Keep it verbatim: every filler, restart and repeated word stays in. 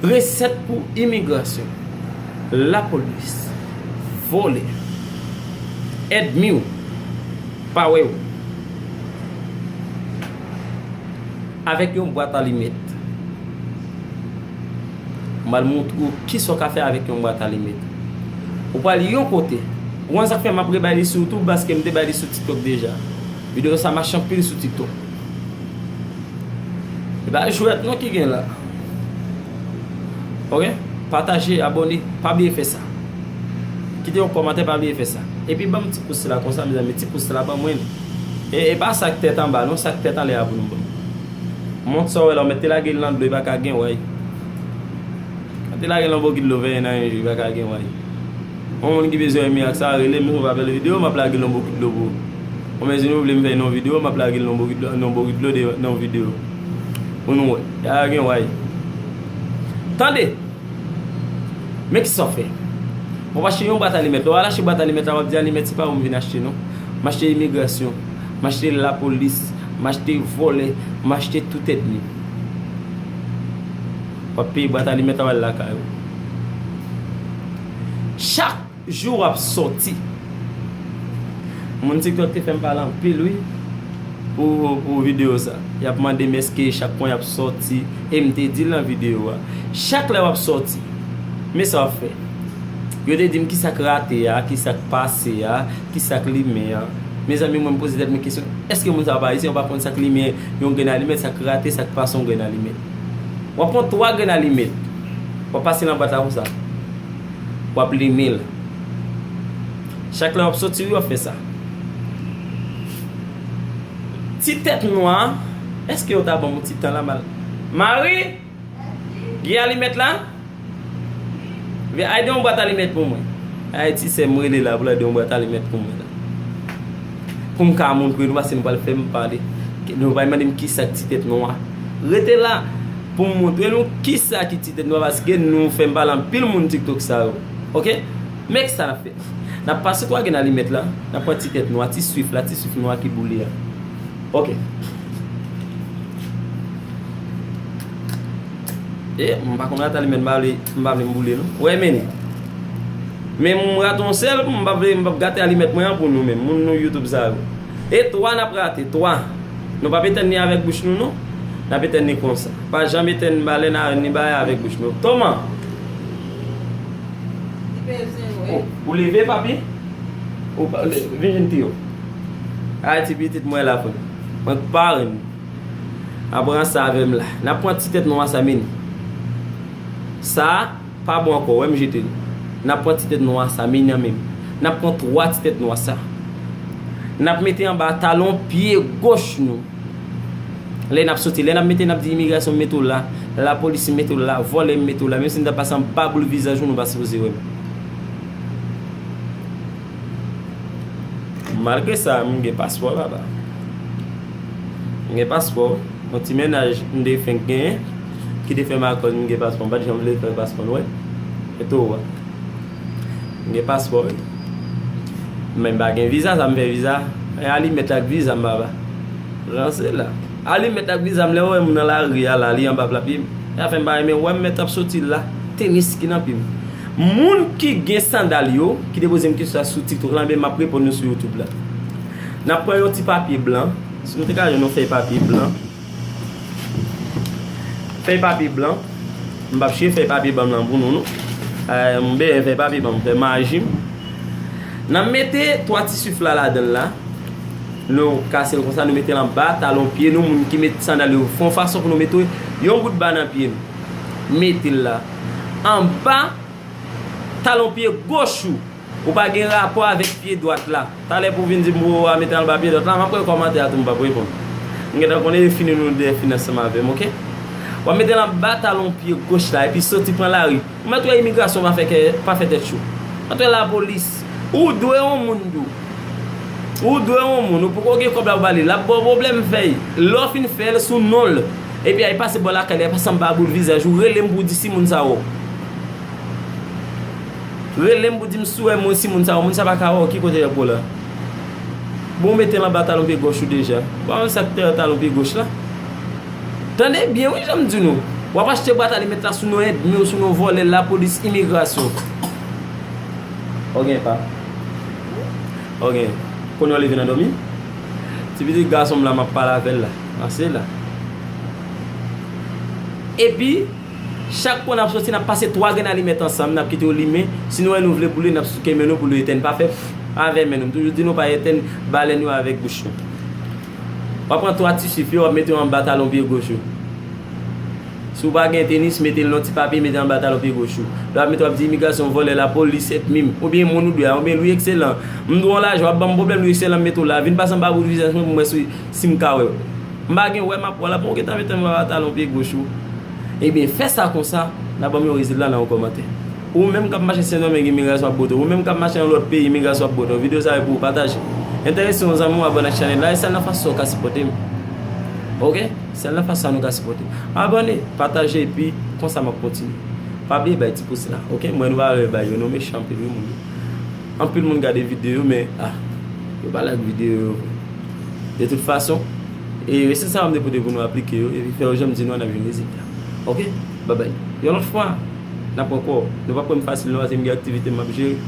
Resèt pou imigrasyon, lapolis, vòlè, ènmi w pa wè w. Avèk yon bwat alimèt. M pral montre w kisa w ka fè avèk yon bwat alimèt. Ou pral yon kote. Ou konn sa k fè m ap rebay li sou YouTube, paske m te bay li sou TikTok deja. Videyo sa mache anpil sou TikTok. E pa jwèt non ki gen la. Ok? Pataje, abòne, pa bliye fè sa. Kite yon kòmantè, pa bliye fè sa. Epi ban m ti pous la konsa, mezanmi, ti pous la ban mwen. E, e pa sa k tèt anba non, sa k tèt anlè a pou nou ban m. Mont sa w wè la, ou mèt te lage l nan dlo, li pa ka gen way. Mèt te lage l nan bokit dlo, veye nan yon jou, li pa ka gen way. Yon moun ki bezwen wè mirak sa, rele m sou apèl videyo, m ap lage l nan bokit dlo pou ou. Ou mezanmi, ou vle m fè yon videyo, m ap lage l nan bokit dlo, nan bokit dlo de, nan videyo. Pou nou wè. Ya gen way. Tande! Men kisa w fè? Bon, w achte yon bwat alimèt. Lè w al achte bwat alimèt la, w ap di alimèt se pa ou m vin achte non. M achte imigrasyon. M achte lapolis. M achte vòlè. M achte tout ènmi. W ap peye bwat alimèt la, w al lakay ou. Chak jou w ap sòti. Moun TikTok te fè m pale anpil, wi, pou, pou videyo sa. Y ap mande m èske chak pwen y ap sòti, e m te di l nan videyo a. Chak lè w ap sòti, men sa w ap fè. Yo te di m kisa k rate a, kisa k pase a, kisa k limen an. Mezanmi, mwen m poze tèt mwen kesyon, èske moun sa yo pa ayisyen, yo pa konn sa k limen yon grenn alimèt, sa k rate, sa k pase yon grenn alimèt? W ap pran twa grenn alimèt, w ap pase nan bwat la konsa. W ap limen l. Chak lè w ap soti, wi, w ap fè sa. Ti tèt nwa, èske yo ta ban m yon ti tan la mal? Mari, gen alimèt la? Vin al de yon bwat alimèt pou mwen. Ay, ti sè m rele la pou l al de yon bwat alimèt pou mwen la. Pou m ka montre nou, paske nou pral fè m pale. Nou pral mande m kisa k ti tèt nwa. Rete la pou m montre nou kisa ki ti tèt nwa, paske nou fè m pale anpil moun TikTok sa yo. Ok? Men sa n ap fè. N ap pase twa grenn alimèt la, n ap pran ti tèt nwa, ti swif la, ti swif nwa ki boule a. Ok. E, m pa konn rate alimèt, m pa vle, m pa vle m boule non. Wè, men li. Men m rate yon sèl, m pa vle, m p ap gate alimèt mwen an pou nou menm, moun nou YouTube sa yo. E twa n ap rate, twa. Nou p ap etenn li avèk bouch nou non. N ap etenn li konsa. Pa janm etenn balèn a, ni bagay avèk bouch nou. Toma! Ou, ou leve, papi? Ou pa, vin jwenn Tiyo. Ay, ti pitit mwen la, frè. Mwen k parenn. Aprann sa avè m la. N ap pran ti tèt nwa sa, men. Sa pa bon ankò, wè m jete l. N ap pran ti tèt nwa sa, men nan men m. N ap pran twa ti tèt nwa sa. N ap mete anba talon pye goch nou. Lè n ap soti, lè n ap mete, n ap di imigrasyon mete w la, lapolis mete w la, vòlè mete w la, menm si n ta pase anba boul vizaj ou, nou pa sipoze wè m. Malgre sa, m gen paspò, papa. M gen paspò. Yon ti mennaj m te fenk genyen, ki te fè m akòz m gen paspò. M pa t janm vle fè paspò, nou wè. E tou, wè. M gen paspò, wi. Men m pa gen viza, sa m fè viza? E alimèt ak viza m, papa. Ranse la. Alimèt ak viza m, lè w wè m nan lari a la, li anba pla pye m. E afè m pa renmen wè m mèt ap soti la. Tenis ki nan pye m. Moun ki gen sandal yo, ki te poze m kesyon sa sou TikTok la, men m ap reponn nou sou YouTube la. N ap pran yon ti papye blan. Si nou te ka jwenn yon fèy papye blan. Fèy papye blan. M p ap chire fèy papye blan m nan pou nou, non. Eh, m benyen fèy papye blan m, fè maji m. N ap mete twa ti swif la ladan l la. Nou kase l konsa, nou mete l anba talon pye nou. Moun ki met sandal yo, fè yon fason pou nou mete yon gout ba nan pye nou. Mete l la. Anba talon pye goch ou. Ou pa gen rapò avèk pye dwat la. Talè pou w vin di m pou w mete l anba pye dwat la, m ap wè kòmantè a tou, m p ap reponn. M gentan konnen e fini nou de fini ansanm avè m, ok? W ap mete l anba talon pye goch la, epi soti pran lari. Ou mèt wè imigrasyon pa fè kè, pa fè tèt cho. Mèt wè lapolis. Ou dwe yon moun tou. Ou dwe yon moun, ou poko gen kòb la pou ba li. L ap ba w pwoblèm fèy. Lè w fin fè l sou non l. Epi ay pase bò lakay li, ay pase anba boul vizaj ou, rele m pou w di si moun sa wè w. Rele m pou di m si w wè moun, si moun sa wè w, moun sa pa ka wè w, ki kote y ap wè w la? Bon, ou mete l anba talon pye gòch ou deja. Ou pa konn sa k dèyè talon pye gòch la? Tande byen wi, jan m di nou. W ap achte bwat alimèt la sou non ènmi w, sou non vòlè, lapolis, imigrasyon. Ok, pa. Ok. Kounye a w leve nan dòmi? Ti pitit gason m la, m ap pale avè l la. Pase la. Epi, chak fwa n ap soti, n ap pase twa grenn alimèt ansanm, n ap kite yo limen. Si nou wè nou vle boule, n ap souke men nou pou nou etèn. Pa fè pff avè men nou. M toujou di nou pa etèn balèn yo avèk bouch nou. W ap pran twa tisi fye, w ap mete yo anba talon pye goch ou. Si w pa gen tenis, mete l nan ti papye, mete anba talon pye goch ou. Lè w ap mete, w ap di imigrasyon, vòlè, lapolis, ènmi m, oubyen moun ou dwe a, oubyen Louis Excellent. M dwe w lajan, w ap ban m pwoblèm, Louis Excellent, m mete w la. Vin pase anba bout vizaj mwen pou m wè si, si m ka wè w. M pa gen wè, m ap wè w la, pou w gentan mete m anba talon pye goch ou. Ebyen, fè sa konsa, n a ban m yon rezilta nan yon kòmantè. Ou menm k ap mache Sendomeng, imigrasyon ap bote w. Ou menm k ap mache nan lòt peyi, imigrasyon ap bote w. Videyo sa a pou w pataje. Enterese yon zanmi w, abòne ak chanèl la, e sèl nan fason w ka sipòte m. Ok? Sèl nan fason sa nou ka sipòte m. Abòne, pataje, epi konsa m ap kontinye. Pa bliye bay ti pous la, ok? M wè nou pa vle bay yo, nou mechan anpil wi moun yo. Anpil moun gade videyo, men, ah, yo pa like videyo yo. De tout fason, e resèt sa yo m te pote pou nou aplike yo, epi fè yo jan m di nou an, n ap jwenn rezilta. Ok? Babay. Yon lòt fwa, n ap ankò. Nou p ap wè m fasil non, paske m gen aktivite m ap jere.